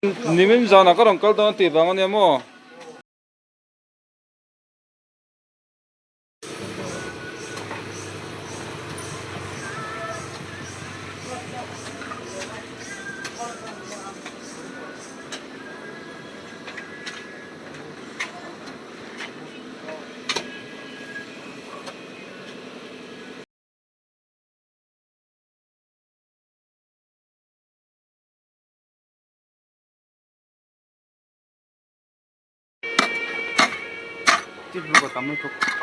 Nimin zanah ka rawn kal dawn a tih vang ania maw? Chip luka tam lutuk.